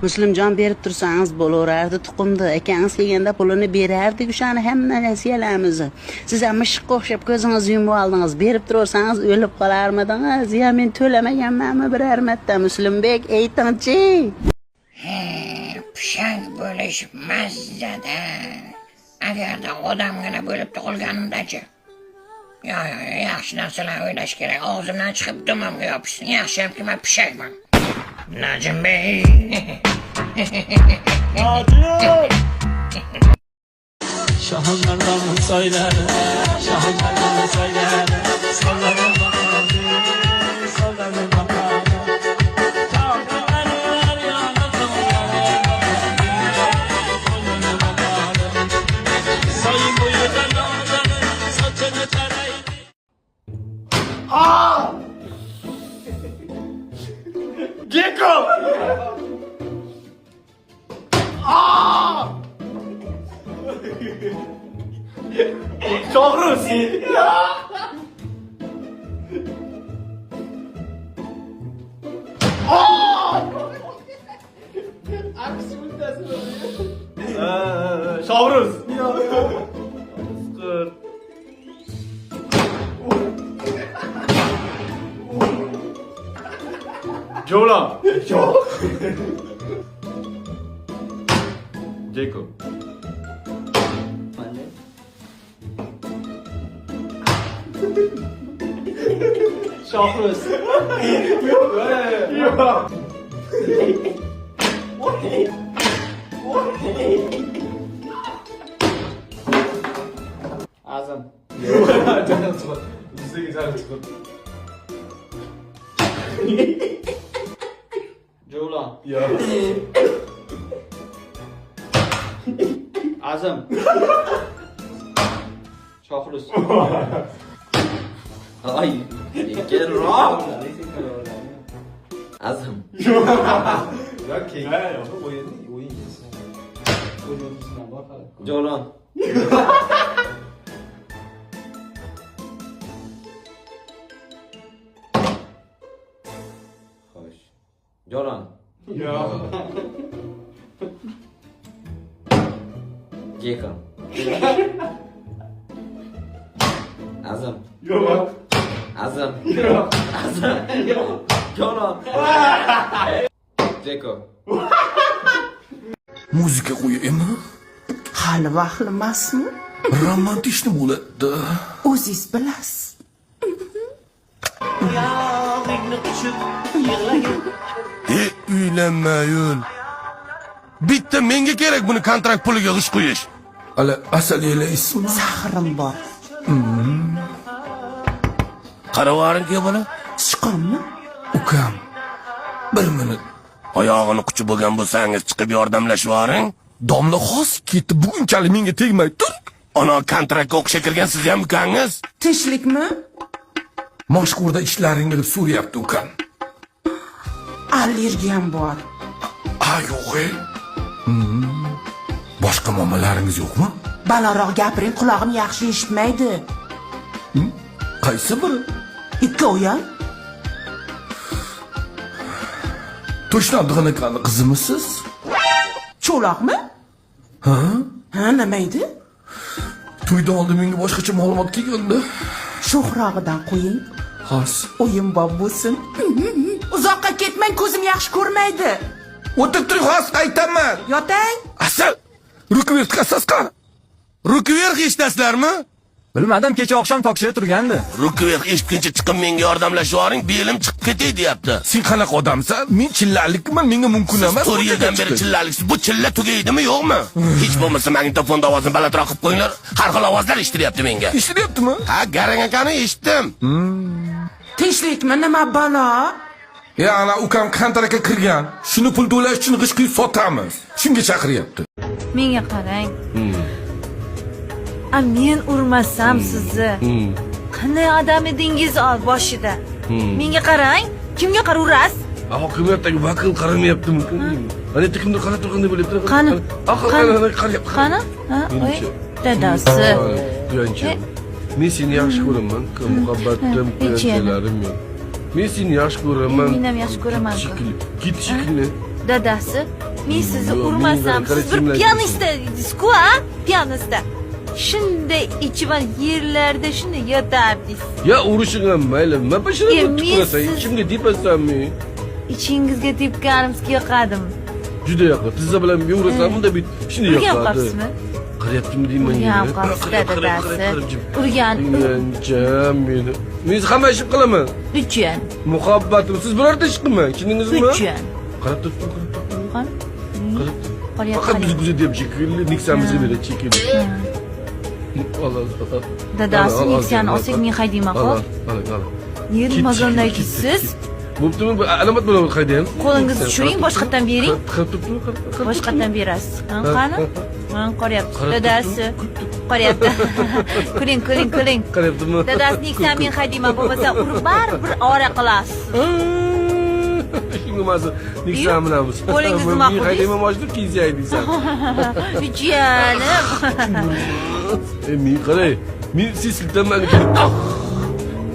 Muslimjon, berib tursangiz bo'laverardi tuqumni. Akangiz kelganda pulini berardik o'shani, hamma nasiyalarimizni. Siz ham mishiqqa o'xshab ko'zingizni yumib oldingiz. Berib turaversangiz o'lib qolarmidingiz? Ya men to'lamaganmanmi biror marta, Muslimbek, aytingchi? Pishak bo'lish mazzada. Agarda odamgina bo'lib tug'ilganimdachi. Yo, yo, yo, yaxshi narsalar o'ylash kerak. Og'zimdan chiqib dumimga yopishsin. Yaxshiyamki men pishakman. Najimbek. Şahınlardan söyler, şahınlardan söyler. Sallanın bakalım, sallanın bakalım. Çarpılar yandım, yandım bakalım. Sayın boyundan adamın saçını tarayın. Gekko! Aa! Shohruz! Aa! Shohruz! Isqirt. Javlon. Yo'q. Jacob. Shohruz. Yo'q. Azam. Jonim chiqdi. Yuziga jonim chiqdi. Javlon. Yo'q. Azam. Shohruz. Ay, sekinroq. Azim. Yo'q, keyin. Yo'q, o'yin, o'yin yesin. Javlon. Xo'sh. Javlon. Yo'q. Jeko. Azim. Yo'q. Azim. Yo'q. Azim. Javlon. Jeko. Muzika qo'yaymi? Hali vaqli emasmi? Romantичный bo'ladi. O'zingiz bilasiz. E, uylanmayun. Bitta menga kerak buni kontrakt puliga g'isht qo'yish. Ala asal yelaysizmi? Sahrim bor. Qaravaring bola. Sichqonmi? Ukam. Bir minut. Oyog'ini quchib bo'lgan bo'lsangiz chiqib yordamlashib yuboring. Domla xos ketdi, bugunchalik menga tegmay tur. Ana kontraktga o'qishga kirgan siz ham ukangiz. Tinchlikmi? Moshqurda ishlaringni deb so'rayapti ukam. Allergiyam bor. A, yo'q e. Boshqa muammolaringiz yo'qmi? Balandroq gapiring, qulog'im yaxshi eshitmaydi. Qaysi biri? Ikkovi ham. To'shna Abdig'ani qizimisiz? Cho'loqmi? Ha? Ha, nima edi? To'ydan oldin menga boshqacha ma'lumot kelgandi. Sho'xrog'idan qo'ying. Xos. O'yin bob bo'lsin. Uzoqqa ketmang, ko'zim yaxshi ko'rmaydi. O'tirib turing, hozir qaytaman. Yotang. Asal, руки вверх chiqasiz qani? Руки вверх eshitasizlarmi? Bilmadim, kecha oqshom tokchada turgandi. Руки вверх eshitguncha chiqib menga yordamlashib yuboring, belim chiqib ketay deyapti. Sen qanaqa odamsan? Men chillalikman, menga mumkin emas. 4 yildan beri chillaliksiz. Bu chilla tugaydimi, yo'qmi? Hech bo'lmasa magnitofonda ovozni balandroq qilib qo'yinglar. Har xil ovozlar eshitilyapti menga. Eshitilyaptimi? Ha, garang akani eshitdim. Tinchlikmi, nima balo? Ya ana ukam kontraktga kirgan. Shuni pul to'lash uchun g'isht quyib sotamiz. Shunga chaqiryapti. Menga qarang. A men urmasam sizni. Qanday odam edingiz boshida? Menga qarang, kimga qarab urasiz? Hokimiyatdagi vakil qaramayaptimi? Mana yerda kimdir qarab turgandek bo'lyapti. Qani? Qani, qarayapti. Qani? Ha, oy, dadasi. Quyancha. Men seni yaxshi ko'raman, muhabbatim, quyanchalarim yo'q. Men seni yaxshi ko'raman. Men ham yaxshi ko'raman. Shekilli. Ket shekilli. Dadasi. Men sizni urmasam, siz bir piyanista edingiz-ku, a? Piyanista. Shunday ichib yerlarda shunday yotardingiz. Ya urishing ham mayli, nima bashara tukurasan, ichimga tepasanmi? Ichingizga tepganim sizga yoqadimi? Juda yoqadi. Tizza bilan yurasan, bunda bit shunday yoqadi. Urgan qolibsizmi? Qarayaptimi deyman. Urgan qolibsiz dadasi. Urgan. Jam meni. Men hamma ishim qilaman. Uchun. Muhabbatim, siz birorta ish qilmang, tushundingizmi? Uchun. Qarab turibdi, qarab turibdi. Qani? Qarab. Qolyapti. Faqat bizni kuzatyapti shekilli, Nexa'mizga beradi shekilli. Dadasi Nexa'ni olsak men haydayman, xo'p? Al. Yer mazondagisiz. Bo'ptimi? Alomat bo'ladi haydayam. Qo'lingizni tushiring, boshqatdan bering. Qarab turibdi, qarab. Boshqatdan berasiz. Qani? Mana qoryapti. Dadasi qoryapti. Kuling, kuling, kuling. Qarayaptimi? Dadasi Nexa'ni men haydayman, bo'lmasa urib baribir ora qilasiz. Shunga mazza Nexa'ni minamiz. Qo'lingizni nima Men haydayman mashina, keyin sen haydaysan. Jiyanim. Men qaray, men siz siltanmani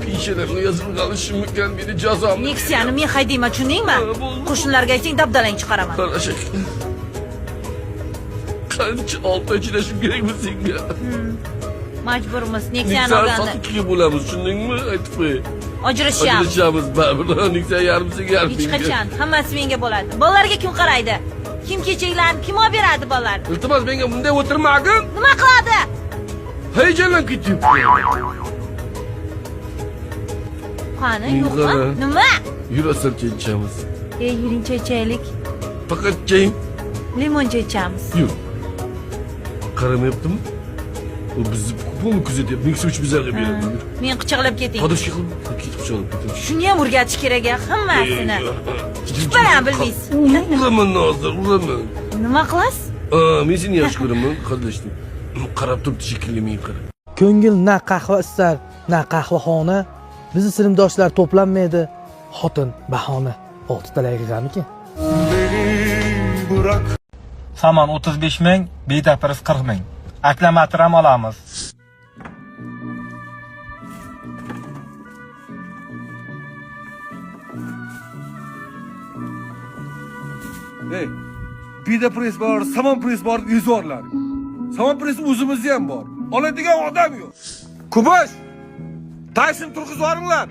peshanamga yozilib qolishimikan meni jazom. Nexa'ni men haydayman, tushundingmi? Qo'shnilarga aytsang dabdalang chiqaraman. Qarashak. Qancha 6 oy chidashim kerakmi senga? Majburmiz Nexa'ni olganda. Sotib ikkiga bo'lamiz, tushundingmi? Aytib qo'y. Ajrashamiz. Ajrashamiz baribir. Nexa yarim senga, yarim menga. Hech qachon, hammasi menga bo'ladi. Bolalarga kim qaraydi? Kim kechaklarni kim olib beradi bolalarni? Iltimos menga bunday o'tirmagin. Nima qiladi? Hayajonlanib ketyapti. Qani, yo'qmi? Nima? Yur asal choy ichamiz. Ey, yuring choy ichaylik. Faqat choy. Limon choy ichamiz. Yur. Qaramayaptimi? U bizni kuponni kuzatyapti. Nexa 3 bizlarga beradi. Yur. Men quchoqlab keting. Podoshka qilib, ketib quchoqlab keting. Shuni ham o'rgatish kerak a, hammasini. Bilan bilmaysiz. Uraman hozir, uraman. Nima qilasiz? Men seni yaxshi ko'raman, qadrlashdim. Qarab turibdi shekilli, men qara. Ko'ngil na qahva istar, na qahvaxona. Bizni sinfdoshlar to'planmaydi, xotin bahona. Oltitalar yig'amikin? Saman 35 ming, beda press 40 ming. Aklamator ham olamiz. Ey, beda press bor, samon press bor, yuzorlar. Samon press o'zimizda ham bor. Oladigan odam yo'q. Kubosh! Tayson turg'izib yuboringlar.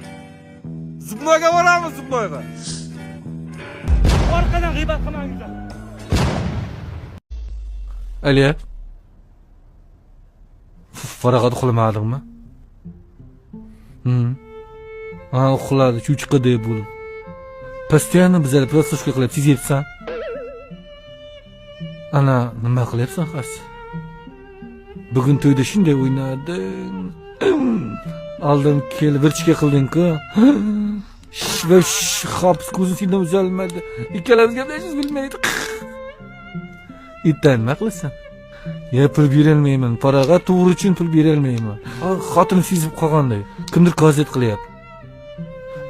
Zubnoyga boramiz, Zubnoyga. Orqadan g'iybat qilmanglar. Aliya. Farog'at uxlamadingmi? Ha, uxladi, cho'chqaday bo'lib. Постоянно bizlar proslушка qilib sezyapsan. Ana, nima qilyapsan hozir? Bugun to'yda shunday o'ynading. Aldım kelib virchga qilding-ku. Va hopis ko'zi sendan uzalmadi. Ikkalamiz gaplashishimiz bilmaydi. Ertaga nima qilasan? Ya pul berolmayman, parag'a to'g'ri uchun pul berolmayman. Xotin sezib qolganday. Kimdir gazet qilyapti.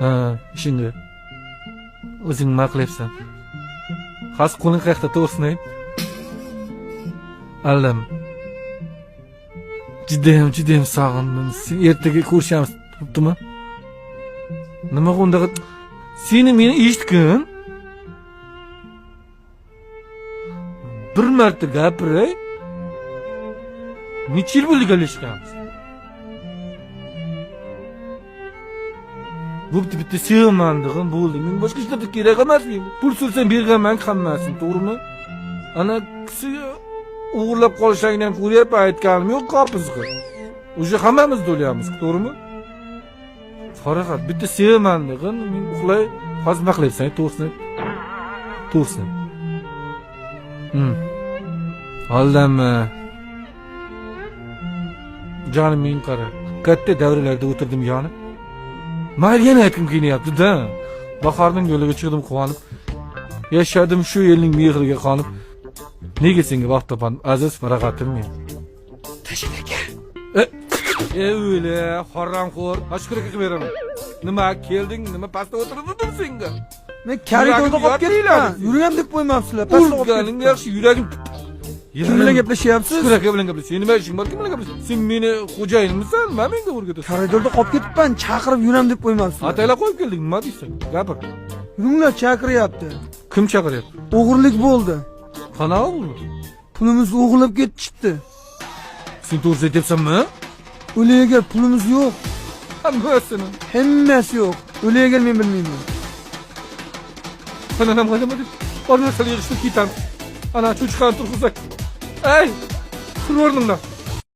Ha, ishingga. O'zing nima qilyapsan? Hozir qo'ling qayerda, to'g'risini ayt. Allam. Judayam, judayam sog'indim. Sen ertaga ko'rishamiz, bo'ptimi? Nima undaqa seni meni eshitgin. Bir marta gapiray. Necha yil bo'ldi gaplashganmiz? Bo'pti, bitta sevaman dedim, bo'ldi. Men boshqa hech narsa kerak emas menga. Pul so'rasang berganman hammasini, to'g'rimi? Ana kishi o'g'irlab qolishingni ham ko'ryapman, aytganim yo'q qopizga. O'sha hammamiz to'layamiz, to'g'rimi? Farog'at, bitta sevaman dedim, men uxlay, hozir nima qilyapsan, to'g'risini? To'g'risini. Aldammi? Jonim men qara. Katta davralarda o'tirdim yonib. Mayli yana aytgim kelyapti-da. Bahorning yo'liga chiqdim quvonib. Yashadim shu elning mehriga qonib. Nega senga vaqt topadim, aziz farog'atim men. Tashid aka. O'yla, haromxo'r. Shukur qilib beraman. Nima kelding, nima pastda o'tirdim senga? Men koridorda qolib ketibman. Yurgam deb qo'ymabsizlar. Pastda qolib ketdim. Yaxshi yuragim. Kim bilan gaplashyapsiz? Shukur aka bilan gaplashyapsan. Nima ishing bor, kim bilan gaplashyapsan? Sen meni xo'jayinimsan, nima menga o'rgatasan? Koridorda qolib ketibman, chaqirib yuram deb qo'ymabsizlar. Ataylab qo'yib keldik, nima deysan? Gapir. Yuringlar, chaqiryapti. Kim chaqiryapti? O'g'irlik bo'ldi. Qanaqa bu? Pulimizni o'g'irlab ketishdi. Sen to'g'ri aytyapsanmi? O'laga pulimiz yo'q. Hammasini. Hammasi yo'q. O'laga men bilmayman. Anam nima deb bor narsalar yig'ishtirib ketamiz. Ana cho'chqani turg'izak. Ey, tur o'rnimdan.